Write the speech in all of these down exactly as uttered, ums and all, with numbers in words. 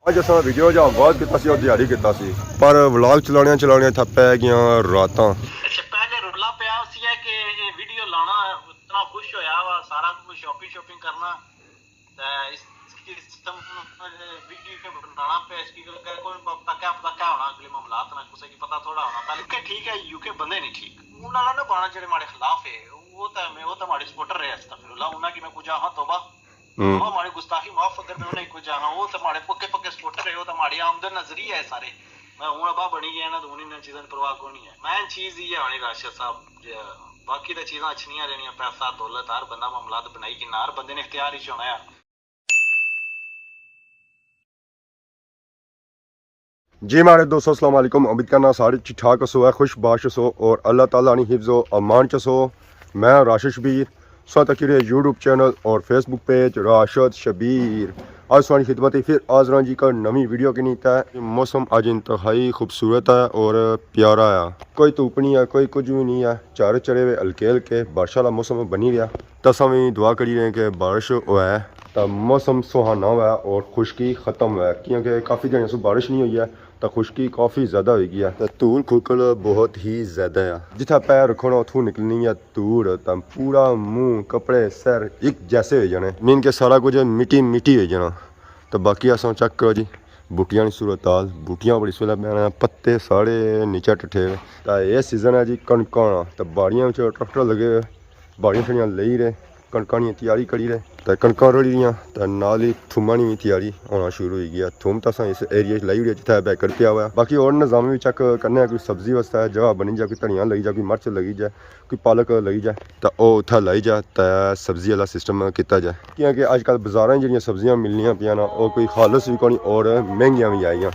اج اساں ویڈیو جا آغاز کیتا سی اور دیہاڑی کیتا سی، پر ولاگ چلانیاں چلانیاں اتھا پے گیاں راتاں۔ اچھا، پہلے رولا پیا سی ہے کہ یہ ویڈیو لانا، اتنا خوش ہویا وا، سارا کوئی شاپنگ شاپنگ کرنا، تے اس کی سسٹم ویڈیو بنانا پیا، اس کی کوئی پتہ کیا، پتہ کیا ہونا اگلے معاملات نا، کسے کی پتہ تھوڑا ہونا۔ پہلے کہ ٹھیک ہے، یو کے بندے نہیں ٹھیک، انہاں نا نہ بانا جڑے ماڑے خلاف ہے، وہ تے میں، وہ تے ماڑے سپورٹر رہے، استغفر اللہ، انہاں کی میں کچھ آہاں، توبہ۔ ہوں۔ وہ ماڑی گستاخی معاف کر دے، انہیں کچھ جانا، وہ تے ماڑے پکے پکے سپورٹر ہے، وہ تے ماڑی آمدن نظری ہے سارے۔ میں ہن ابا بنی گیا نا، تو ہن انہاں چیزاں دی پرواہ کونی ہے۔ مین چیز یہ آنی راشد صاحب، جے باقی تے چیزاں اچھنیاں رہنیاں، پیسہ، دولت، ہر بندہ معاملات بنائی کنا، ہر بندے نے اختیار ہی ہونا ہے۔ جی ماڑے دوستو، السلام علیکم۔ امید کرنا سارے ٹھیک ٹھاک ہسو، ہے خوش باش ہسو اور اللہ تعالیٰ نی حفظ و امان چ ہسو۔ میں راشد شبیر، سو تکی رہے یوٹیوب چینل اور فیس بک پیج راشد شبیر۔ اج سوانی خدمت پھر حاضر ہاں جی، ایک نوی ویڈیو کے نیتا ہے۔ موسم اج انتہائی خوبصورت ہے اور پیارا ہے، کوئی دھوپ نہیں ہے، کوئی کچھ بھی نہیں ہے، چار چڑے ہوئے ہلکے ہلکے بارشاں والا موسم بنی رہیا۔ تے اساں وی دعا کری رہے ہیں کہ بارش ہوئے، تے موسم سہانا ہوئے اور خشکی ختم ہوئے، کیونکہ کافی دنوں سے بارش نہیں ہوئی ہے، تے خشکی کافی زیادہ ہوئی گئی ہے، تے دھول کھکل بہت ہی زیادہ ہے۔ جتھا پیر رکھو نا، اتھوں نکلنی ہے دھول، تے پورا منہ، کپڑے، سر ایک جیسے ہوئی جانے، مین کہ سارا کچھ مٹی مٹی ہوئی جانا۔ تے باقی اساں چیک کرو جی، بوٹیاں نی صورت حال، بوٹیاں پر اس ویلے پینے پتے سارے نیچے ٹٹھے ہوئے۔ تے اے سیزن ہے جی کنکاں نا، تے باڑیاں وچ ٹریکٹر لگے ہوئے، باڑیاں شاڑیاں لئی رہے، کنکاں نی تیاری کری رہے۔ تے کنکاں رڑی رہیاں، تے نال ہی تھوماں نی وی تیاری ہونا شروع ہوئی گیا۔ تھوم تاں اساں اس ایریا وچ لائی ہوئی ہے جتھے بیکر پیا ہوا ہے۔ باقی ہور نظام وی چیک کرنے آں، کوئی سبزی واسطے جگہ بنی جائے، کوئی دھنیا لگی جائے، کوئی مرچ لگی جائے، کوئی پالک لگی جائے، تے او اتھا لائی جائے، تے سبزی والا سسٹم کیتا جائے۔ کیونکہ اج کل بازاراں جیہڑیاں سبزیاں ملنیاں پیاں نا، او کوئی خالص وی کونی اور مہنگیاں وی آئیاں۔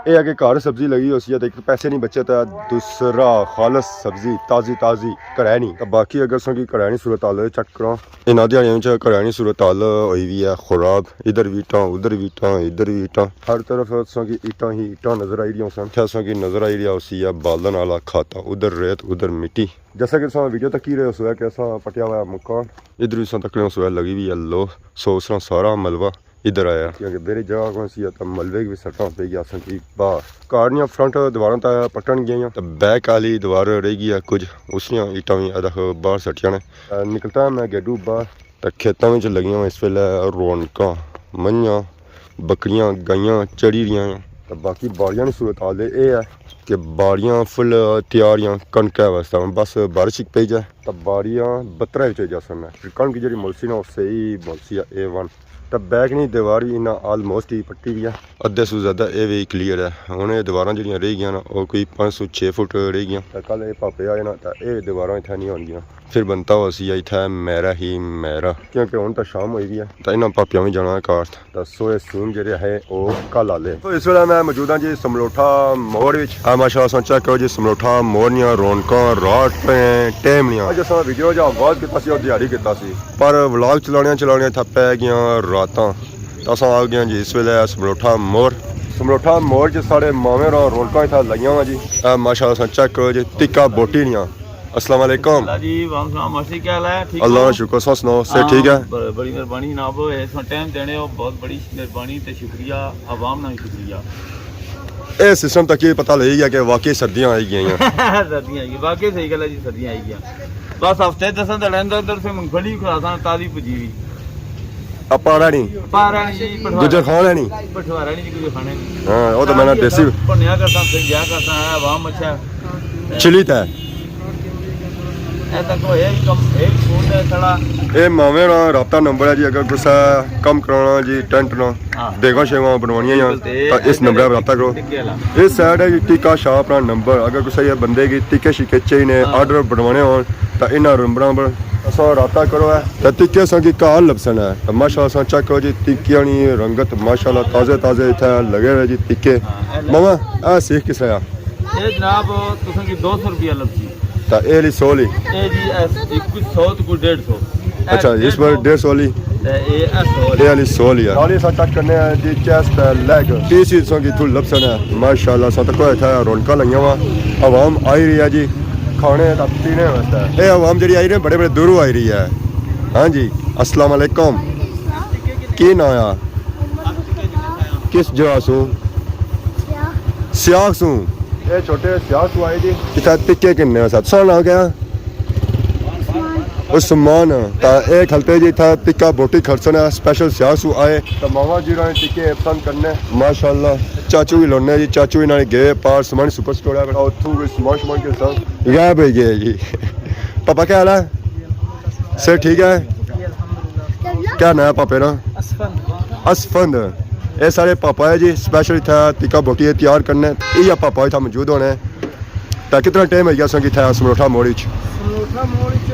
اے ہے کہ گھر سبزی لگی ہوسی ہے تے ایک پیسے نہیں بچے، تے دوسرا خالص سبزی تازی تازی گھرے نی۔ تے باقی اگر اساں کی گھرے نی صورت حال چیک کراں، انہاں دیہاڑیاں وچ گھرے نی صورت حال ہوئی وی ہے خراب، ادھر وی اٹاں، ادھر وی اٹاں، ادھر وی اٹاں، ہر طرف اساں کی اٹاں ہی اٹاں نظر آئی رہیاں سن۔ اتھے اساں کی نظر آئی رہیا ہوسی ہے بالن والا کھاتا، ادھر ریت، ادھر مٹی۔ جیسا کہ تساں ویڈیو تکی رہے ہوسو ہے کہ اساں پٹیا ہوا ہے مکان۔ ادھر وی تساں تکنے ہوسو ہے لگی وی ہے لو، سو اس طرح سارا ملبہ ادھر آیا۔ کیونکہ میرے جگہ کون سی ہے تاں ملبے کی وی سٹاں پئی گیا اساں کی باہر۔ کار نیاں فرنٹ دیواراں تاں پٹن گئیاں تاں بیک آلی دیوار رہ گئی ہے کچھ، اس نیاں اٹاں وی ادھا باہر سٹیاں نے۔ تاں نکلتا میں گیڈو باہر۔ تے کھیتاں وچ لگیاں اس ویلے رونقاں، منجھاں، بکریاں، گائیاں چڑھی رہیاں ہیں۔ تے باقی باڑیاں نی صورت حال اے ہے کہ باڑیاں فل تیار ہیں کنکے واسطے، بس بارش ہک پئی جائے تے باڑیاں بترے وچ ہوئی جاسن۔ پھر کنک جیہڑی ملسی نا، او صحیح ملسی ہے، اے ون۔ تے بیک نی دیوار وی انہاں آلموسٹ ہی پٹی وی ہے۔ ادھے سو زیادہ اے وی کلیئر ہے۔ ہن اے دیواراں جیہڑیاں رہ گیاں نا، او کوئی پانچ سو چھ فٹ رہ گیاں۔ تے کل اے پاپے آئے نا، تے اے دیواراں اتھے نہیں ہونگیاں۔ پھر بنتا ہوسی اے اتھے میرا ہی میرا، کیونکہ ہن تاں شام ہوئی وی ہے، تاں انہاں پاپیاں وی جانا ہے کار۔ تاں سو اے سین جیہڑے ہے او کل آلے۔ تو اس ویلے میں موجود ہاں جی سملوٹھا موڑ وچ۔ اے ماشاءاللہ تساں چیک کرو جی، سملوٹھا موڑ نیاں رونقاں، رات ٹیم نیاں۔ اج اساں ویڈیو جا آغاز کیتا سی اور دیہاڑی کیتا سی، پر ولاگ چلانیاں چلانیاں اتھا پے گیاں راتاں۔ تاں اساں آ گئے ہاں جی اس ویلے سملوٹھا موڑ۔ سملوٹھا موڑ جی ساڑے ماویں راں رونقاں اتھا لگیاں وا جی۔ اے ماشاءاللہ تساں چیک کرو جی، ٹکا بوٹی نیاں۔ السلام علیکم۔ اللہ جی، وعلیکم السلام، ماشی، کیا حال ہے؟ ٹھیک اللہ ہو؟ نا شکر، تساں سناؤ، صحت ہاں، ٹھیک ہے؟ ب-، بڑی مہربانی جناب، اس وقت ٹائم دینے ہو، بہت بڑی مہربانی تے شکریہ، عوام نا وی شکریہ۔ اے سسٹم تک یہ پتہ لگی گیا کہ واقعی سردیاں آئی گئیاں۔ سردیاں آئی گئیاں، واقعی صحیح گل ہے جی، سردیاں آئی گئیاں۔ بس ہفتے دساں تک اندر ادھر سے مونگ پھلی کھلاساں، تازی پجی ہوئی۔ اپاڑا نہیں۔ اپاڑا نہیں جی، پٹھوارا گجر خان ہے نہیں۔ پٹھوارا نہیں جی، گجر خان ہے نہیں۔ ہاں، وہ تو میں نے تازی دیسی۔ بھنیا کرتا، پھر گیا کرتا ہے، عوام اچھا ہے۔ چلی تے۔ اے تک ایک کم، ایک فون ہے سڑا۔ اے ماویں نا رابطہ نمبر ہے جی، اگر کسا کم کرانا جی، ٹینٹ نا، ہاں۔ دیگاں شیگاں بنوانیاں یا، بالکل، تے تاں اس نمبر پر رابطہ کرو۔ ٹکے والا۔ اس سائیڈ ہے جی ٹکا شاپ نا نمبر، اگر کسا یہ بندے کی ٹکے شکے چاہیے نے، ہاں۔ آرڈر بنوانے ہون، تاں انہاں نمبراں پر اساں رابطہ کرو ہے۔ تاں ٹکے اساں کی گھر لبسن ہے۔ تاں ماشاءاللہ اساں چیک کرو جی، ٹکیاں نی رنگت ماشاءاللہ تازے تازے اتھے لگے ہوئے جی ٹکے۔ ہاں، اے لے۔ ماما، اے سیخ کس طرح؟ اے جناب، تساں کی دو سو روپیہ لبسی۔ تاں اے لی سو لی؟ اے جی، اے کوئی سو تے کوئی ڈیڑھ سو۔ اچھا، اے اس پر ڈیڑھ سو لی؟ تے اے، اے سو لی۔ اے لی سو لی ہے۔ نال ہی اساں چیک کرنے ہیں جی، چیسٹ تے لیگ پیس وی تساں کی اتھوں لبسن ہے۔ ماشاءاللہ، اساں تکو اتھا رونقاں لگیاں وا، عوام آئی رہی ہے جی کھانے تے پینے واسطے۔ اے عوام جیہڑی آئی رہی ہے، بڑے بڑے دوروں آئی رہی ہے۔ ہاں جی، السلام علیکم۔ کی ناں آ؟ کس جگہ سوں؟ سیاخ سوں۔ اے چھوٹے سیاخ سوں آئے جی۔ اتھا ٹکے کننے ہو ساتھ؟ سو ناں کیا؟ عثمان۔ تا اے کھلتے جی اتھا ٹکا بوٹی کھڑسن ہے، سپیشل سیاخ سوں آئے۔ تا ماما جی راں ٹکے پسند کرنے۔ ماشاءاللہ۔ چاچو وی لونے جی، چاچو انہاں نے گئے پار سمانی سپر سٹور ہے، اتھوں کوئی سامان شمان کے ساتھ غائب ہوئی گئے جی۔ پاپا کیا حال ہے؟ سر ٹھیک ہے؟ کیا ناں ہے پاپے نا؟ اسفند۔ اسفند۔ اے سارے پاپا ہے جی، سپیشل اتھا ٹکا بوٹی تیار کرنے۔ اے پاپا اتھا موجود ہونے۔ تے کتنا ٹائم ہوئی گیا اساں کی اتھا سمروٹھا موڑ وچ؟ سمروٹھا موڑ وچ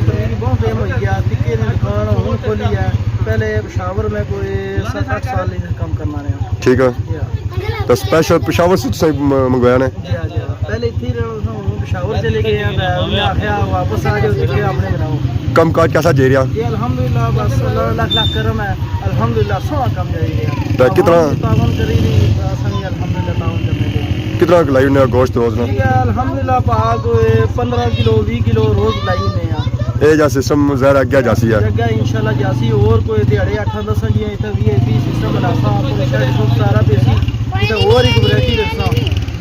تقریباً بہت ٹائم ہوئی گیا، ٹکے دی دکان ہن کھولی ہے۔ پہلے پشاور میں کوئی ست اٹھ سال ہی کم کرنا رہا۔ ٹھیک ہے۔ جی ہاں۔ تو سپیشل پشاور سے تساں م-، منگوایا نے؟ جی ہاں، جی ہاں۔ پہلے اتھے ہی رہنا تھا، ہن پشاور چلے گئے ہیں، تے انہیں آخیا واپس آ جاؤ، ٹکے اپنے بناؤ۔ کم کاج کیسا جائی رہا؟ جی الحمدللہ، بس اللہ لکھ لکھ کرم ہے، الحمدللہ سوہنا کم جائی رہا۔ تے کتنا عوام تعاون کری رہی، اساں وی الحمدللہ تعاون کرنے دے۔ کتنا لائی ہونے گوشت روز نا؟ ٹھیک ہے، الحمدللہ پا کوئی پندرہ کلو، ویہہ کلو روز لائی ہونے آں۔ اے جا سسٹم ظاہر اگے جاسی ہے۔ اگے انشاءاللہ جاسی، اور کوئی دیہاڑے اٹھاں دساں جیاں اتھے وی آئی پی سسٹم بناساں، اپنے شہر سب سارا پیسی، اتھے اور ایک ورائٹی رکھساں۔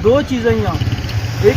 دو چیزاں ہی آں، ایک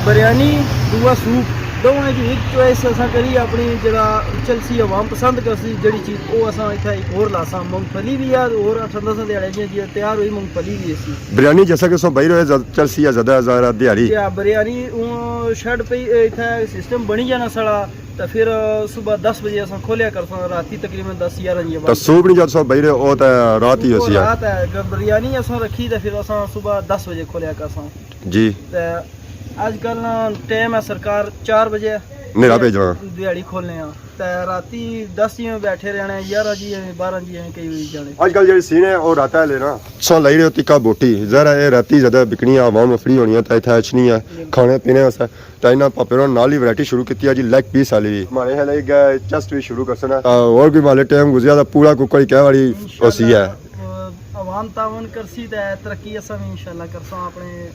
بریانی، دووا سوپ، دوواں جو ایک چوائس اساں کری اپنی، جڑا چلسی عوام پسند کرسی جڑی چیز، او اساں اتھے ایک اور لاساں۔ مونگ پھلی وی ہے، اور اٹھاں دساں دیہاڑے جیاں جیاں تیار ہوئی مونگ پھلی وی اسی۔ بریانی جیسا کہ سو بھائی روئے زیادہ چلسی ہے، زیادہ زیادہ دیہاڑی۔ یا بریانی اوں شیڈ پہ اتھے سسٹم بنی جانا ساڑا، تے پھر صبح دس بجے اساں کھولیا کرساں، راتی تقریباً دس گیارہ بجے تے بعد۔ سوپ نہیں جد سو بھائی رہے، او تے رات ہی او ہوسی ہے۔ رات ہے، اگر بریانی اساں رکھی تے پھر اساں صبح دس بجے کھولیا کرساں۔ جی۔ تے اج کل نا ٹائم ہے سرکار چار بجے نیرا بھیجنا۔ دیہاڑی کھولنے آں۔ تے راتی دس جیویں بیٹھے رہنے، گیارہ جیویں، بارہ جیویں کئی ہوئی جانے۔ اج کل جیڑی سین ہے، او راتا ہے لینا۔ سو لائی رہے ہو تکا بوٹی، ذرا اے راتی زیادہ بکنی ہے، عوام فری ہونی ہے، تے اتھے اچھنی ہے، کھانے پینے واسطے۔ تے انہاں پاپے ہوراں نال ہی ورائٹی شروع کیتی ہے جی، لیگ پیس آلی وی۔ ہمارے ہے نا ایک چیسٹ وی شروع کرسن۔ آ، اور بھی مالے ٹائم گزریا تاں پورا کوکر ہی کہہ والی ہوسی ہے۔ انشاءاللہ، آ، عوام تعاون کرسی تے ترقی اساں وی انشاءاللہ کرساں اپنے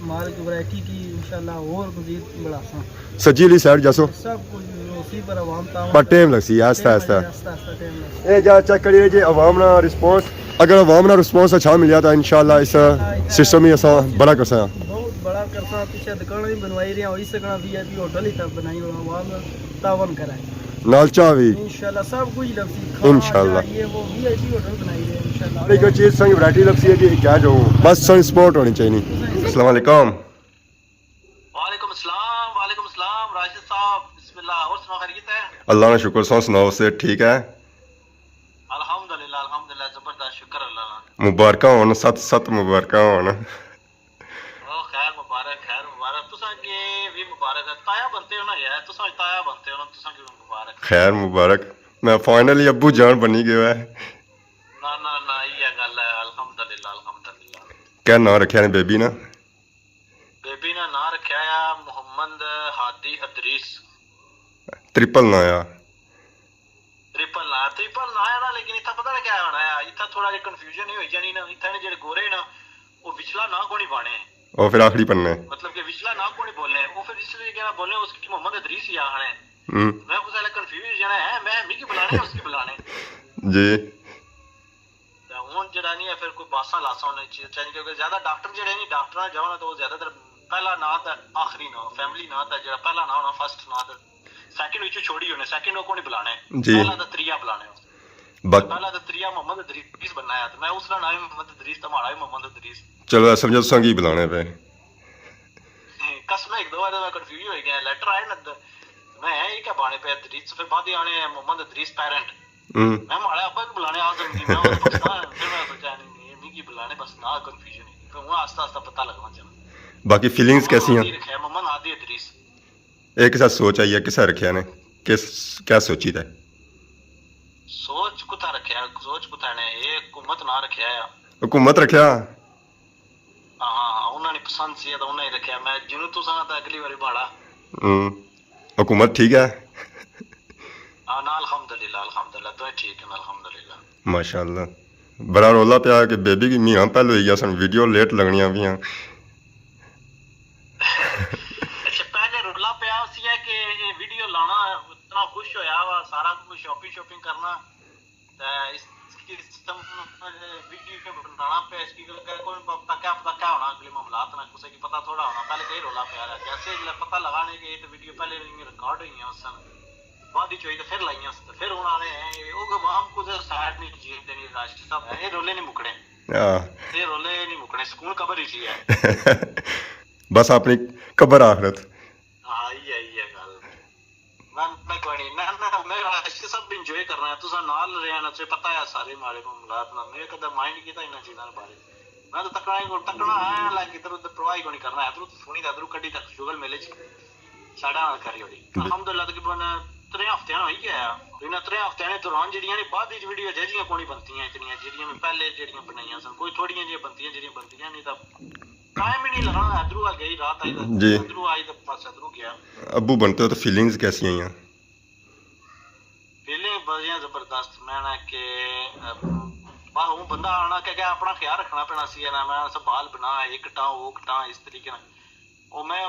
مال کی ورائٹی کی انشاءاللہ اور مزید بڑھاساں۔ سجی لی سائیڈ جاسو۔ سب کچھ ہوسی پر عوام تعاون پر ٹائم لگسی، آہستہ آہستہ۔ آہستہ آہستہ ٹائم لگسی۔ اے جا چیک کریے جی عوام نا رسپانس۔ اگر عوام نا رسپانس اچھا ملیا تاں انشاءاللہ اس سسٹم ہی اساں بڑا کرساں۔ بہت بڑا کرساں، پیچھے دکاناں وی بنوائی رہے ہیں، ہوئی سکنا وی آئی پی ہوٹل ہی تک بنائی ہونا، عوام تعاون کرے۔ نال چاہ وی۔ انشاءاللہ سب کچھ لبسی، کھانا، انشاءاللہ۔ چاہ، یہ وہ وی آئی پی ہوٹل بنائی رہے ہیں انشاءاللہ۔ ایک چیز سنگ ورائٹی لبسی ہے جی، کیا جو بس سنگ سپورٹ ہونی چاہیے۔ السلام علیکم۔ وعلیکم السلام، وعلیکم السلام راشد صاحب، بسم اللہ، اور سناؤ خیریت ہے؟ اللہ نا شکر، سو سناؤ، صحت ٹھیک ہے؟ الحمدللہ، الحمدللہ، زبردست، شکر اللہ نا۔ مبارکاں ہون، ست ست مبارکاں ہون۔ او خیر مبارک، خیر مبارک، تساں کی وی مبارک ہے، تایا بنتے ہو نا یار، تساں تایا بنتے ہو نا، تساں کی مبارک۔ خیر مبارک، میں فائنلی ابو جان بنی گیا ہے۔ نہ نہ نہ، یہ گل ہے، الحمدللہ، الحمدللہ۔ کیا نام رکھیا نے بیبی نا؟ بیبی نا ناں رکھیا آ محمد ہادی ادریس۔ ٹرپل ناں آ۔ ٹرپل ناں، ٹرپل ناں آ نا، لیکن اتھا پتہ نہ کیا ہونا آ، اتھا تھوڑا جہا کنفیوژن ہی ہوئی جانی نا، اتھا نے جڑے گورے نا، وہ وچلا ناں کونی پانے۔ او پھر آخری پننے۔ مطلب کہ وچلا ناں کونی بولنے، وہ پھر اس لیے کہنا بولنے، اس کی محمد ادریس ہی آخنے۔ ہوں۔ میں کسے ویلے کنفیوز جانا ہے، میں مکی بلانے، اس کی بلانے۔ جی۔ تے ہن جیڑھا نی ہے، پھر کوئی باساں لاساں ہونے چاہیے، کیونکہ زیادہ ڈاکٹر جیڑھے نی، ڈاکٹراں جاؤ نا، تو وہ زیادہ تر پہلا ناں تے آخری ناں، فیملی ناں تے جیڑھا پہلا ناں ہونا، فرسٹ ناں تے سیکنڈ وچوں چھوڑی ہونے، سیکنڈ او کونی بلانے، جی۔ پہلا تے تریا بلانے۔ بس۔ پہلا تے تریا محمد ادریس بننا ہے، تے میں اس دا ناں وی محمد ادریس، تے ماڑا وی محمد ادریس۔ چلو، اے سمجھو تساں کی بلانے پے۔ قسم ہے، ایک دو بار میں کنفیوز ہوئی گیا، لیٹر آئے نا، میں اے کیا بانے پے ادریس، پھر بعد ہی آنے محمد ادریس پیرنٹ۔ ہوں۔ میں ماڑے ابا کو بلانے آ سکتی، میں وہ پاکستان، پھر میں سوچا نہیں، نہیں، یہ میکی بلانے بس نہ کنفیوژن ہے۔ پھر ہوں آہستہ آہستہ پتہ لگنا چاہنا۔ باقی فیلنگز کیسی ہیں؟ رکھیا، محمد ہادی ادریس۔ اے کسا سوچ آئی ہے، کسا رکھیا نے؟ کس، کیا سوچی تے؟ سوچ کتھا رکھیا، سوچ کتھا نے؟ اے حکومت نہ رکھیا ہے۔ حکومت رکھیا؟ ہاں، انہاں نے پسند سی تو انہاں ہی رکھیا۔ میں جنوں تساں تے اگلی واری ماڑا۔ ہوں۔ حکومت ٹھیک ہے؟ ہاں، نا، الحمدللہ، الحمدللہ، دوئے ٹھیک ہیں، الحمدللہ۔ ماشاءاللہ۔ بڑا رولا پیا کہ بیبی کی مہینہ پہلے ہوئی گیا سن، ویڈیو لیٹ لگنیاں پیاں۔ اچھا، پہلے رولا پیا سی ہے کہ یہ ویڈیو لانا، اتنا خوش ہویا وا، سارا کچھ شاپنگ شاپنگ کرنا۔ تے اس، سسٹم ویڈیو کے بنانا پیا، اس کی کوئی پتہ، کیا پتہ کیا ہونا اگلے معاملات نا، کسے کی پتہ تھوڑا ہونا۔ پہلے تو یہ رولا پیا رہا، جیسے جلے پتہ لگا نے کہ یہ تو ویڈیو پہلے ریکارڈ ہوئی ہیں اس سن، بعد وچ ہوئی تو پھر لائیاں اس، تو پھر ہن آنے ہیں، یہ وہ عوام کو تو سائڈ نہیں جیت دینی، راشد صاحب، یہ رولے نہیں مکنے۔ ہاں۔ یہ رولے نہیں مکنے، سکون قبر ہی جی ہے۔ بس اپنی قبر آخرت۔ ہاں، یہ ہے، یہ ہے گل۔ نہ، نہ، کوئی نہیں۔ نہ، نہ، میں راشد صاحب انجوائے کرنا ہے۔ تساں نال رہے نا، تساں پتہ ہے سارے ماڑے معاملات نا۔ میں کدے مائنڈ کیتا انہاں چیزاں دے بارے۔ میں تو تکنا ہی کون، تکنا ہے، لائک ادھر ادھر پرواہ ہی کونی کرنا ہے۔ ادھروں تو سنی تے ادھروں کڈی تک شغل میلے چ ساڑا نال کری ہوڑی۔ الحمدللہ تقریباً ترے ہفتیاں ہوئی گیا۔ انہاں ترے ہفتیاں نے دوران جڑیاں نے بعد وچ ویڈیو اجے جیاں کونی بنتیاں اتنیاں، جڑیاں میں پہلے جڑیاں بنائیاں سن۔ کوئی تھوڑیاں جیاں بنتیاں، جڑیاں بنتیاں نہیں تاں ٹائم ہی نہیں لگنا، ادھروں آ گئی رات آئی تاں جی۔ ادھروں آئی تاں بس ادھروں گیا۔ ابو بنتے ہو تو فیلنگز کیسی آئیاں؟ فیلنگ بڑیاں زبردست۔ میں نا کہ، اہ، بس ہوں بندہ آنا کہ، کہ اپنا خیال رکھنا پینا سی نا، میں اساں بال بنا، اے کٹاں، او کٹاں، اس طریقے نال۔ او میں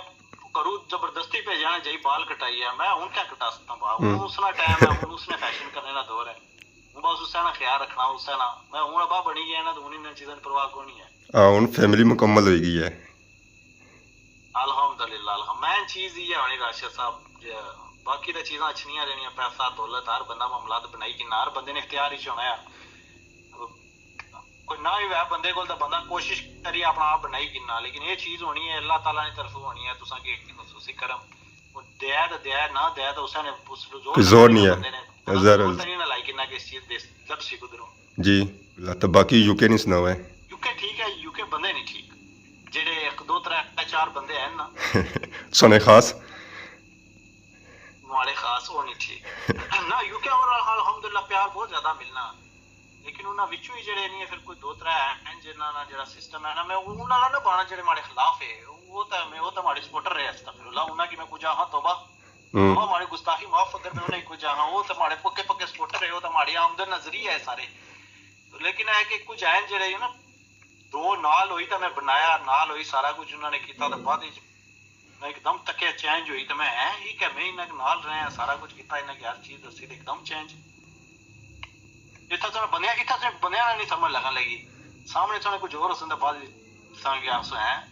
کروں زبردستی بھیجا نا جائی بال کٹائی ہے، میں ہن کیا کٹا سکتا بال؟ ہوں۔ ہن اس نا ٹائم ہے، ہن اس نے فیشن کرنے نا دور ہے۔ ہن بس اسے نا خیال رکھنا، اسے نا۔ میں ہن ابا بنی گیا نا، تو ہن انہاں چیزاں دی پرواہ کوئی نہیں ہے۔ ہاں، ہن فیملی مکمل ہوئی گئی ہے۔ الحمدللہ، الحمد-، مین چیز یہ ہے ہونی راشد صاحب، جے باقی تے چیزاں اچھنیاں رہنیاں، پیسہ، دولت، ہر بندہ معاملات بنائی کنا، ہر بندے نے اختیار ہی ہونا ہے۔ کوئی نہ ہی ہویا بندے کول تاں بندہ کوشش کری اپنا آپ بنائی کنا، لیکن یہ چیز ہونی ہے، اللہ تعالیٰ نے طرفوں ہونی ہے، تساں کی ایک خصوصی کرم۔ وہ دیا تے دیا، نہ دیا تے اسے نے اس زور نہیں ہے۔ بندے نے ظاہر ہے۔ زور تے نہیں نہ لائی کنا کہ اس چیز دے لبسی قدروں۔ جی، تو باقی یو کے نہیں سناؤ ہے۔ یو کے ٹھیک ہے، یو کے بندے نہیں ٹھیک۔ جڑے ایک دو ترے چار بندے ہیں نا۔ سنے خاص۔ ماڑے خاص وہ نہیں ٹھیک۔ نہ، یو کے اور الحمدللہ پیار بہت زیادہ ملنا۔ لیکن انہاں وچوں ہی جڑے نہیں ہے، پھر کوئی دو ترے ہیں جنہاں نا جڑا سسٹم ہے نا، میں انہاں نا نہ بانا جڑے ماڑے خلاف ہے، وہ تو میں، وہ تو ماڑے سپورٹر رہے، استغفر اللہ، انہاں کی میں کچھ آہاں توبہ۔ ہوں۔ توبہ ماڑی گستاخی معاف، اگر میں انہاں کی کچھ آہاں، وہ تو ماڑے پکے پکے سپورٹر ہے، وہ تو ماڑی آمدن نظری ہے سارے۔ لیکن ہے کہ کچھ ہیں جڑے نا، دو نال ہوئی تو میں بنایا، نال ہوئی سارا کچھ انہاں نے کیتا، تو بعد وچ میں ایک دم تکیا چینج ہوئی، تو میں ہیں ہی کہ میں انہاں کے نال رہے ہیں، سارا کچھ کیتا، انہاں کی ہر چیز دسی، تو ایک دم چینج۔ اتھا تساں بندیاں، اتھا تساں بندیاں نال نہیں سمجھ لگن لگی، سامنے تساں کچھ اور ہوسن، تو بعد وچ تساں کی آخسو ہیں۔